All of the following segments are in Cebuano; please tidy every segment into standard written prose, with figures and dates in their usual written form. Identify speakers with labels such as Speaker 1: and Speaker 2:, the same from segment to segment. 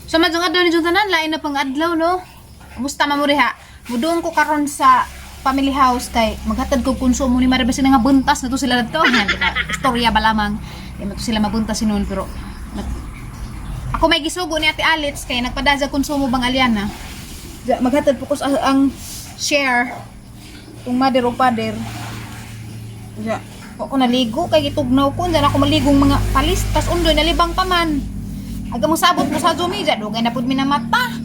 Speaker 1: So madjong adlaw ni tanan, lain na pang adlaw, no. Kumusta man mo diha? Mudung ko karon sa family house kay maghatad ko konsumo ni Maribel, sila nga buntas na to sila dito. Yan, di ba? Istorya ba lamang. Di man to sila mabuntas sinon pero ako may gisugo ni Ate Alitz kay nagpadazag konsumo bang Aliana. Maghatad po ko sa ang share kung mother o father. Ja, ako naligo kay gitugnaw ko, unsa na ako maligong mga palis tas undoy nalibang pa man. Aga mo sabot mo sa Zumi, ja dugay na pud mi na mata.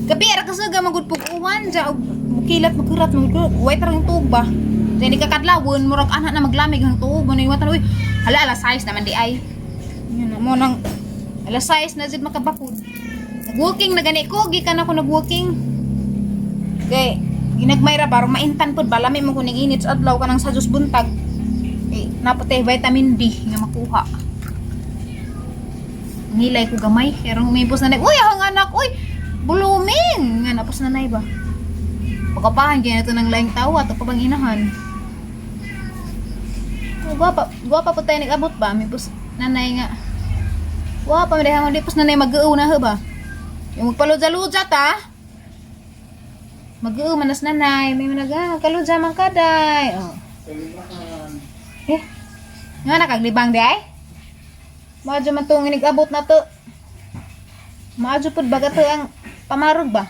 Speaker 1: Gabi ra kasi ga magud pug uwan ja og mukilat mukurat mo way tarang tuog ba. Ja ni kakadlawon murag anak na maglamig ang tuog mo ni watan, uy. Hala, alas 6 naman di ay. Yun na mo nang alas 6 na jud makabakod. Nag-walking na gani ko, gikan ako nag-walking. Kay ginagmay ra ba maintan pud ba, lami mo kuning init sa adlaw kanang sa Diyos buntag. Eh, napatay vitamin D nga makuha. Nilay ko gamay, pero humipos na, uy, ang anak, uy, blooming! Nga, napos na ba? Pagkapahan, kaya na ito ng laing tawa, ito pa bang inahan? Oh, gwapa, gwapa po tayo nag-abot ba? May pos, nanay nga. Gwapa, may mo di pos nanay mag-uuna na ba? Yung magpaludya-ludya ta. Mag-uuna manas nanay, may managa, magkaludya man kaday. Oh. Eh, nga nakaglibang di ay? Maadyo man tong inig-abot na to. Maadyo pud baga to ang pamarog ba?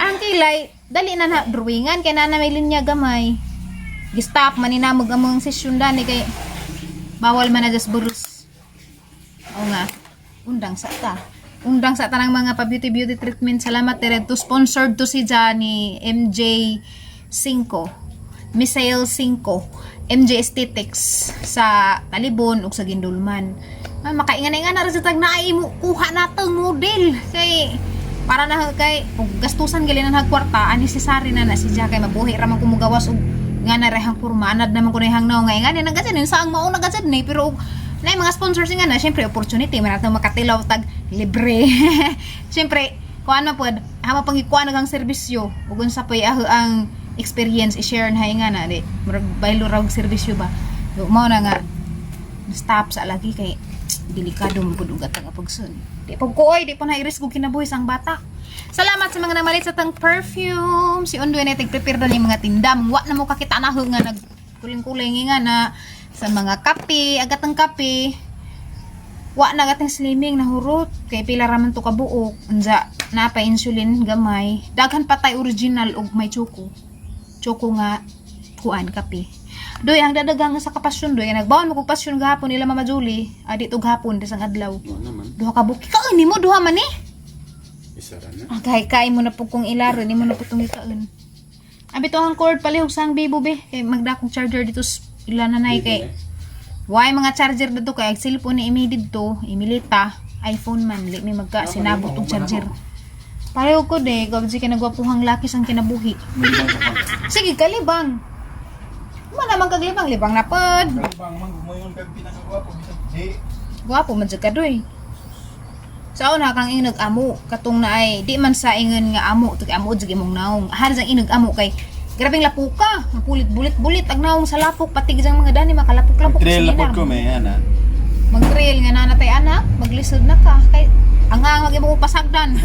Speaker 1: Ang kilay, dali na na drawingan kay na na may linya gamay. Gi-stop man ni namog among sesyon dani kay bawal man na just burus. Oo nga. Undang sa ta. Undang sa tanang mga pa beauty beauty treatment. Salamat tere to sponsored to si Johnny MJ 5. Missile 5. MJ Aesthetics sa Talibon ug sa Gindulman. Ay, makaingan-ingan na ra sa tag naay mo kuha na tong model kay para na kay og gastusan gali na kwarta ani si Sari na na si Jack kay mabuhi ra man kumugawas og nga na rehang kurma anad naman ko rehang naong nga ingani nagajad ni saang mao nagajad ni pero og na mga sponsors nga na syempre opportunity man nato makatilaw tag libre. Syempre kuan man pod hama pang ikuan ang serbisyo ug unsa pay aho ang experience i-share na nga na di murag baylo ra og serbisyo ba. So, mao na nga stop sa lagi kay delikado man pud og atang apagsun. Di pag ko oy, di pa na i-risk og kinabuhi sang bata. Salamat sa mga namalit sa tang perfume. Si Undoy na prepare na yung mga tinda. Wa na mo kakita na ho nga nagkuling-kuling nga na sa mga kape, agatang kape. Wa na gatang slimming na hurot kay pila ra man to kabuok. Unja na pa insulin gamay. Daghan pa tay original og may choco. Choco nga kuan kape. Doy ang dadagang sa kapasyon doy nagbaon mo kog pasyon gahapon nila Mama Julie. Adi to gahapon desang adlaw.
Speaker 2: Oo naman.
Speaker 1: Duha ka buki kaon nimo duha man eh.
Speaker 2: Isa ra na.
Speaker 1: Ah, kay kain mo na po kung ilaro, ni mo na po itong ikaon. Abi to ang cord palihog sa ang bibo be. Kay magdakong charger dito sa ila nanay kay. Why mga charger dito kay ang cellphone ni imi didto, imilita, iPhone man li may magka sinabot og charger. Pareho ko de, gabji kay nagwapuhang laki sang kinabuhi. Sige, kalibang. Mo naman kaglibang, libang na pod.
Speaker 2: Kalibang man gumayon kag pinakagwapo bisag di.
Speaker 1: Gwapo man jud ka doy. Sa una kang inog amo katong na ay di man sa ingon nga amo to kay amo jud imong naong. Har sang inog amo kay grabeng lapuka, mapulit bulit ag naong sa lapok pati gid ang mga dani makalapok-lapok
Speaker 2: Trail
Speaker 1: sa
Speaker 2: na pod
Speaker 1: ginar.
Speaker 2: ko may ana.
Speaker 1: Mag-trail nga nanatay anak, maglisod na ka kay ang ang mag imong pasagdan.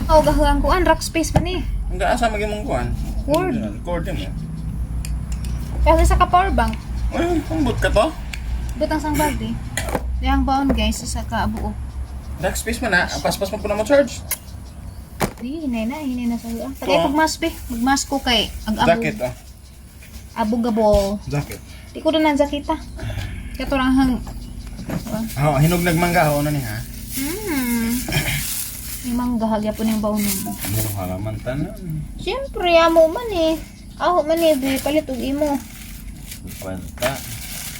Speaker 1: Aw gahuang kuan rock space pa ni.
Speaker 2: Ang asa magimong kuan?
Speaker 1: Cord.
Speaker 2: Cord mo.
Speaker 1: Kasi sa ka power bank,
Speaker 2: Uy, ambot ka to.
Speaker 1: butang sang bag di. Dihang baon guys sa ka buok.
Speaker 2: Dark space man na. Paspas mo po na mo charge.
Speaker 1: Di hinay na sa iyo. Tagay
Speaker 2: To.
Speaker 1: pag mask be, magmask ko kay ag abo.
Speaker 2: Jacket ah.
Speaker 1: Abo gabol.
Speaker 2: Jacket.
Speaker 1: Di ko na jakita. Kato lang hang.
Speaker 2: Oh, hinog nagmangga ho na ni ha.
Speaker 1: May mangga hagya po niyang baon mo.
Speaker 2: Mo halaman tanan.
Speaker 1: Siyempre, amo man eh. Aho man eh, be, palit og imo.
Speaker 2: Kwenta.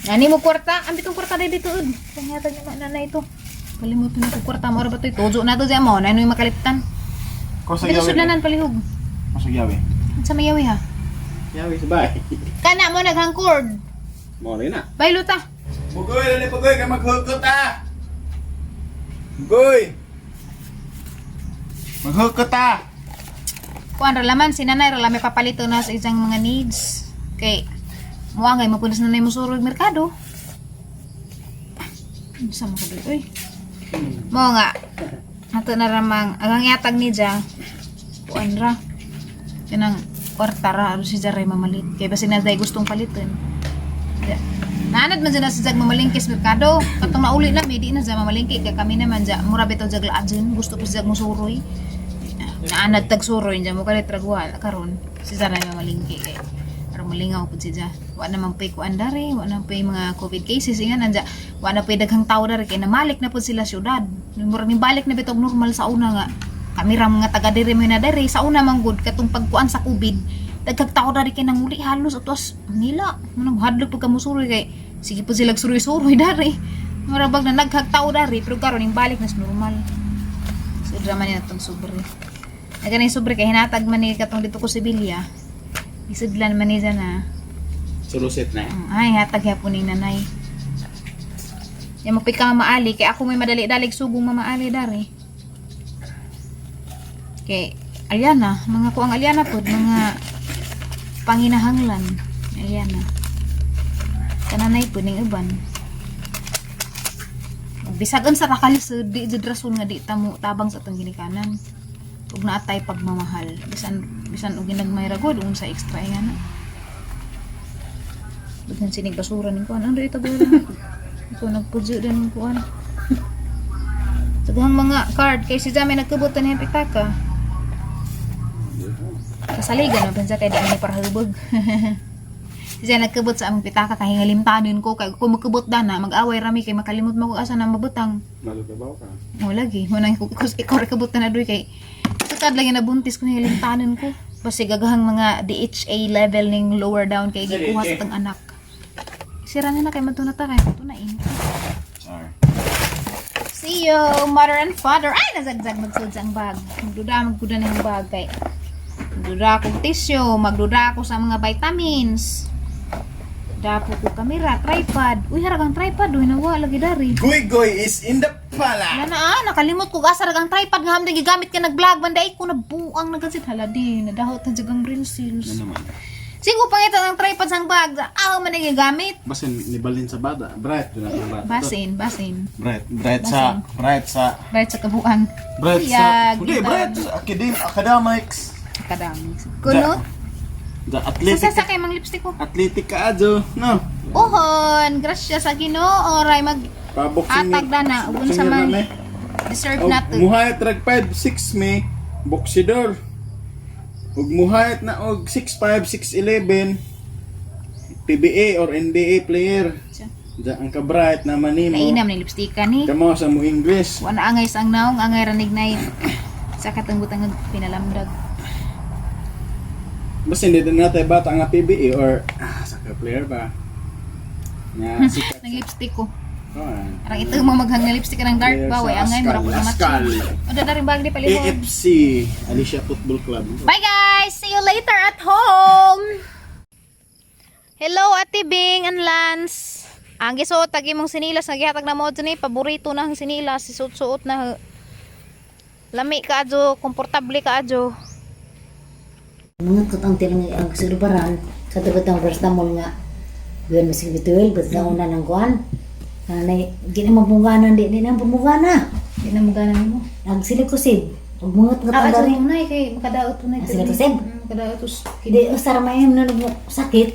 Speaker 1: Nani mo kwarta, ang bitong kwarta dahil dito. Pangyata niya man nanay ito. Kalimutan na ko kwarta mo, ba ito? Tujo na to siya mo, na yung makaliptan.
Speaker 2: Ko sa
Speaker 1: Dito sudlanan palihog.
Speaker 2: Ko sa yawi.
Speaker 1: Sa mayawi ha.
Speaker 2: Yawi sa bay.
Speaker 1: Kana mo naghangkord.
Speaker 2: Mo rin na.
Speaker 1: Baylo ta.
Speaker 2: Bugoy, dali bugoy kay maghukot ah. Bugoy. Maghukot ah.
Speaker 1: Kuan ra laman si nanay ra lamay papalito na sa isang mga needs. Kay muha ngay mapunas nanay mo surog merkado. Sa mga doy oy. Mo nga. Ato na ramang ang yatag ni Ja. Kuan ra. Kanang kwarta ra aron si Ja ray mamalit. Kay basin na day gustong paliton. Ja. Naanad man dyan na si Jag mamalingki sa merkado. Katong nauli na, may di na siya mamalingki. Kaya kami naman dyan, mura bitaw Jag laadjun. Gusto ko si Jag musuroy. Naanad tag suroy dyan, mo kalit ragwal. Karon si Ja na mamalingki. Kay aron malingaw pud si Ja. Wa naman pay kuan dare, wa naman pay mga COVID cases ingan nanja. Wa na pay daghang tao dare kay namalik na pud sila syudad. Mura balik na bitog normal sa una nga. Kami ra mga taga diri may na dere sa una man gud katong pagkuan sa COVID. Daghang tao dare kay nanguli halos atos nila. Manang hadlok pud ka musuroy kay sige pud sila suroy-suroy dare. Mura bag na naghag tao dare pero karon ning balik na sa normal. So drama ni natong sobre. Naga na yung sobre kay hinatag man ni katong dito ko Sevilla. Isudlan man ni dyan na.
Speaker 2: Sulusit na.
Speaker 1: Ay, hatag hapon ning nanay. Ya mapika mamaali kay ako may madali-dalig sugong mamaali dari. Kay Aliana, mga kuang Aliana pod, mga panginahanglan. Aliana. Kananay pod ning uban. Bisag unsa ra kalisod, di jud rason nga di ta mo tabang sa atong ginikanan. Ug naatay pagmamahal. Bisan bisan og ginagmay ra gud unsa extra nga na. Daghan sinig basura ning kuan. Ano ito ba? Ito nagpudyo din ng kuan. Daghang mga card kay si Jame nagkubot na niyang pitaka. Kasaligan na bansa kay di ani para hubog. Si Jame nagkubot sa among pitaka kay hingalimtanon ko kay kung magkubot dana mag-away rami kay makalimot mo kung asa na mabutang.
Speaker 2: Malugabaw ka.
Speaker 1: Mo lagi mo nang ikaw ra kabot na doy kay sukad lagi nabuntis ko hingalimtanon ko. Basi gagahang mga DHA level ning lower down kay gikuha sa tang anak. Sira na na kay madto na ta kay madto na in.
Speaker 2: Sorry.
Speaker 1: See you, mother and father. Ay, nazagzag magsud sa ang bag. Magduda, magduda na yung bag kay. Magduda akong tissue, magduda ako sa mga vitamins. Dapo ko kamera, tripod. Uy, harag ang tripod. Uy, nawa, lagi dari.
Speaker 2: Goy Goy is in the pala.
Speaker 1: Wala na ah, nakalimot ko asa ang tripod nga hamdan gigamit ka nag-vlog man dai ko na buang nagansit hala di nadahot na jud ang brain cells.
Speaker 2: Ano naman?
Speaker 1: Sigo pangita ng tripod sang bag. Ah, man ang gigamit.
Speaker 2: Basin nibalin sa bata. Bright doon ang bata.
Speaker 1: Basin, basin.
Speaker 2: Bright, bright sa, bright sa,
Speaker 1: Bright sa kabuang.
Speaker 2: bright sa.
Speaker 1: Uyag,
Speaker 2: Hindi,
Speaker 1: kita.
Speaker 2: bright sa academics.
Speaker 1: Academics. Kuno.
Speaker 2: The athletic.
Speaker 1: Sa sa kay mang lipstick ko.
Speaker 2: Athletic ka adyo, no?
Speaker 1: Uhon, grasya sa Ginoo ray mag
Speaker 2: Pa-boxing.
Speaker 1: Atag na na, ug unsa man. Deserve na to.
Speaker 2: Muhayat rag 5'6 me, boxidor. Ug muhayat na og 6'5, 6'11, PBA or NBA player. Da ang ka-bright na manimo.
Speaker 1: Nainam ni lipstick ka ni.
Speaker 2: Kamo sa mo English.
Speaker 1: Wa na angay sa ang naong angay ranig nay sa katong butang nga pinalamdag.
Speaker 2: Basta hindi din natin bata nga PBA or soccer player ba? Nga sikat.
Speaker 1: Nang lipstick ko.
Speaker 2: Oh, ah.
Speaker 1: Arang ito mo maghang na lipstick ka ng dark
Speaker 2: Player
Speaker 1: ba way
Speaker 2: sa
Speaker 1: angay mura ko
Speaker 2: Ascal,
Speaker 1: na match.
Speaker 2: Ascal.
Speaker 1: O da rin bag di palihog.
Speaker 2: AFC Alicia Football Club.
Speaker 1: Bye guys! See you later at home! Hello Ate Bing and Lance. Ang gisuot tagi mong sinilas nga gihatag na mo ni paborito na ang sinilas isuot-suot na. Lami ka adyo, komportable ka adyo.
Speaker 3: Mga katang tilang ang silbaran sa tabat ng paracetamol nga yun mas bituil but nauna ng kuan. Nanay, di na mabungana, di na mabungana.
Speaker 1: Di na mo ganan mo.
Speaker 3: Ang silikosib, ug mga
Speaker 1: Ah,
Speaker 3: katang
Speaker 1: adyo
Speaker 3: dari.
Speaker 1: mo nay kay makadaot to nay.
Speaker 3: Ang silikosib?
Speaker 1: Makadaot us.
Speaker 3: Di usar may na sakit.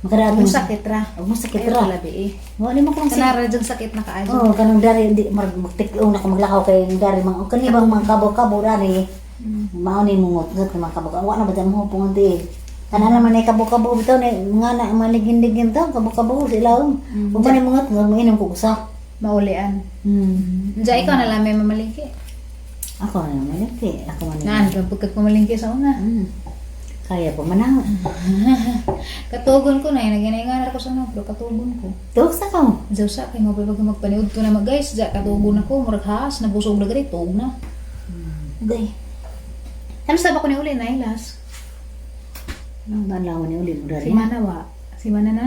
Speaker 3: Makadaot
Speaker 1: Mo sakit ra.
Speaker 3: Ug mo sakit
Speaker 1: Ay,
Speaker 3: ra.
Speaker 1: labi eh.
Speaker 3: Wa ni mo kung sakit.
Speaker 1: Kanara jud sakit na kaadyo.
Speaker 3: Oh, kanang dari di mar magtik-ong na ko maglakaw kay dari mga kani bang mga kabo-kabo dari. Mao ni mungot ngot mga kabo. Wa na ba mo hupong di. Kana naman ay kabo-kabo bitaw ni nga na maligin-ligin taw kabo-kabo sila. Ug man mungot nga moinom ko usa.
Speaker 1: Maulian. Diya ikaw na lang may mamalingki.
Speaker 3: Ako na naman eh. Ako man.
Speaker 1: Naan ka pagkat mamalingki sa una.
Speaker 3: Kaya pa man ang.
Speaker 1: Katugon ko na, naginaingan ako sa una, pero katugon ko.
Speaker 3: Tuog sa ka.
Speaker 1: Diyaw sa kay mo pag magpaniud ko na mag guys, diya katugon ako, murag haas, nabusog na gani, tuog na. Day. Ano sa ba ko ni uli na ilas?
Speaker 3: Nang banlawan ni uli mo dari.
Speaker 1: Si mana wa, si mana na.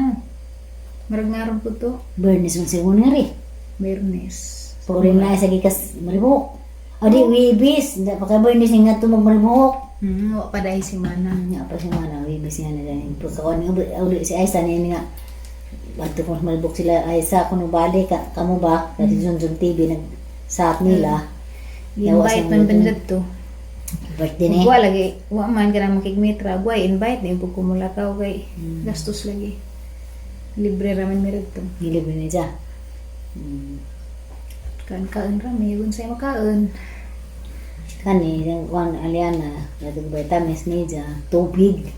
Speaker 1: Murag ngaron po to,
Speaker 3: Burnis man siya nga ri.
Speaker 1: Bernes.
Speaker 3: Pag na sa gikas maribuhok. O di wibis, da pa kay burnis nga tumog maribuhok.
Speaker 1: Wa pa dahil si mana.
Speaker 3: Nga pa siya nga wibis nga na dahil. Pagkakuan nga uli si Aisa niya nga. Adto ko malbuk sila ay sa kuno bali ka kamo ba kasi Junjun TV nag saat nila. Yawa
Speaker 1: Invite
Speaker 3: sa
Speaker 1: man
Speaker 3: mga
Speaker 1: banjad to.
Speaker 3: Birthday ni.
Speaker 1: Wa lagi, wa man ka na makigmitra. Wa invite ni pag kumulakaw kay gastos lagi. Libre raman mi to.
Speaker 3: Nilibre ni siya.
Speaker 1: Kaon kaon ra mi unsay makaon.
Speaker 3: Kani yung kuan aliana gatong vitamins ni siya, tubig.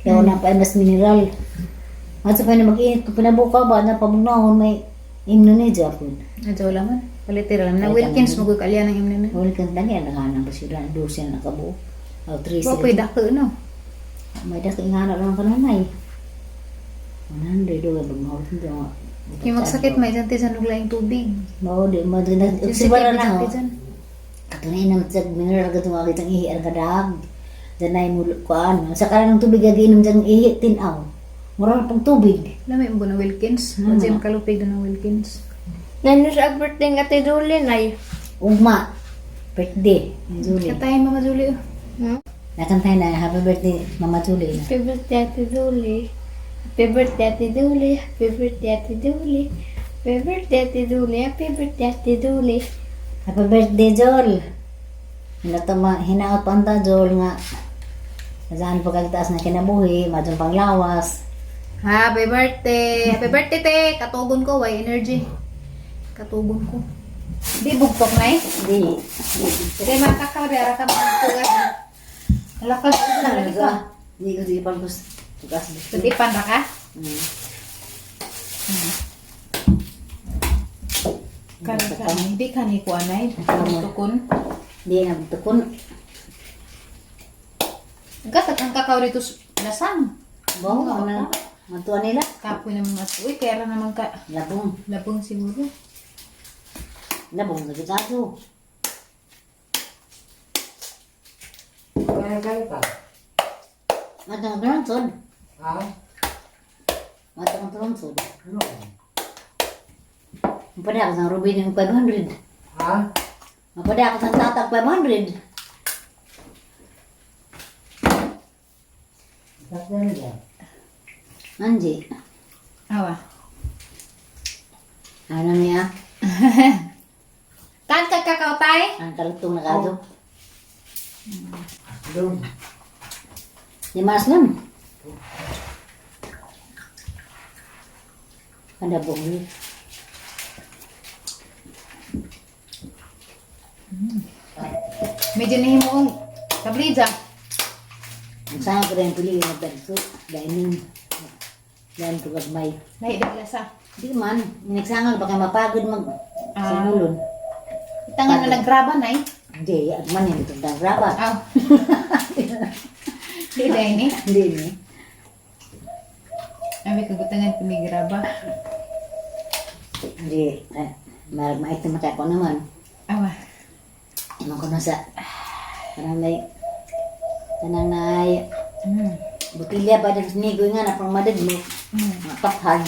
Speaker 3: Kaya wala pa ay mas mineral. At sa pa na mag-init ko pinabuka ba na pamunahon may imno ni siya po.
Speaker 1: Adyo wala man. Palitira lang na Wilkins mo gud kalya ng imno na.
Speaker 3: Wala kang dali ang nakahanap ba sila dosen na kabo. O tres.
Speaker 1: Wa po'y dako no.
Speaker 3: May dako ingana lang kananay. 100 do ba mahal dito.
Speaker 1: Yung magsakit may dyan tisan og laing tubig.
Speaker 3: Mao di mo din
Speaker 1: Yung
Speaker 3: obserba
Speaker 1: sakit
Speaker 3: na ho.
Speaker 1: may dyan.
Speaker 3: Katunay na sa mineral katong agit ang ihi ang kadag. Danay mo kuan. Sa karan ng tubig agi inom dyan ihi tinaw. Mura na pang tubig.
Speaker 1: Lami mo na Wilkins. Wa jay makalupig na ng Wilkins.
Speaker 4: Nano sa birthday nga Ate Julie nay.
Speaker 3: Ugma. Birthday. Ni Julie.
Speaker 1: Katay Mama Julie. oh.
Speaker 3: Nakantay na happy birthday Mama Julie.
Speaker 4: Happy birthday, Ate Julie. Happy birthday, Ate Julie. Happy birthday, Ate Julie. Happy birthday, Ate Julie. Happy birthday, Ate Julie.
Speaker 3: Happy birthday Jol. Hinatama hinaot panta Jol nga. Saan pagkataas na kinabuhi, madong panglawas.
Speaker 1: Happy birthday! Happy birthday, te! Katugon ko, why energy? Katugon ko. Di bugtok na eh.
Speaker 3: Di.
Speaker 1: Di makakaw, di ara ka magtugas. Lakas, lagi ka.
Speaker 3: Di ko di pagkus. Tugas.
Speaker 1: Tutipan ra ka? Karon ka, hindi ka ni kuanay. Tukon.
Speaker 3: Di na tukon.
Speaker 1: Gatag ang kakao dito sa lasang.
Speaker 3: Bawo na. Matuan nila.
Speaker 1: Kapoy naman mas. Uy, kaya ra naman ka.
Speaker 3: Labong.
Speaker 1: Labong siguro.
Speaker 3: Labong sa gitaso.
Speaker 5: Kaya kaya pa.
Speaker 3: Matang tonsod.
Speaker 5: Ha?
Speaker 3: Matang tonsod.
Speaker 5: Ano?
Speaker 3: Mapada ako sa Ruby ng 500.
Speaker 5: Ha?
Speaker 3: Mapada ako sa tatag 500.
Speaker 5: Sakyan niya.
Speaker 3: Anji.
Speaker 1: Awa.
Speaker 3: Ano niya?
Speaker 1: Kan ka kakao tay?
Speaker 3: Ang kalutong na kadto.
Speaker 5: Doon.
Speaker 3: Di mas lang. Ada bong.
Speaker 1: Medyo nahimong tablidja.
Speaker 3: Ang sama ko rin pili yung nagdagso. Dining. Dahil ko may.
Speaker 1: Lahi dag lasa.
Speaker 3: Di man. Nagsangal baka mapagod mag sa mulon.
Speaker 1: Itangan na nagraba nay.
Speaker 3: Hindi, at man yung itong graba.
Speaker 1: Aw. Di dahil ni.
Speaker 3: Hindi ni.
Speaker 1: Abi kagutangan pinigraba.
Speaker 3: Hindi. Eh, marag mait na ko naman.
Speaker 1: Awa.
Speaker 3: Imong ko na sa kanang may kanang nay butilya ba din sinigoy nga na pang madadlo. Mga pathag.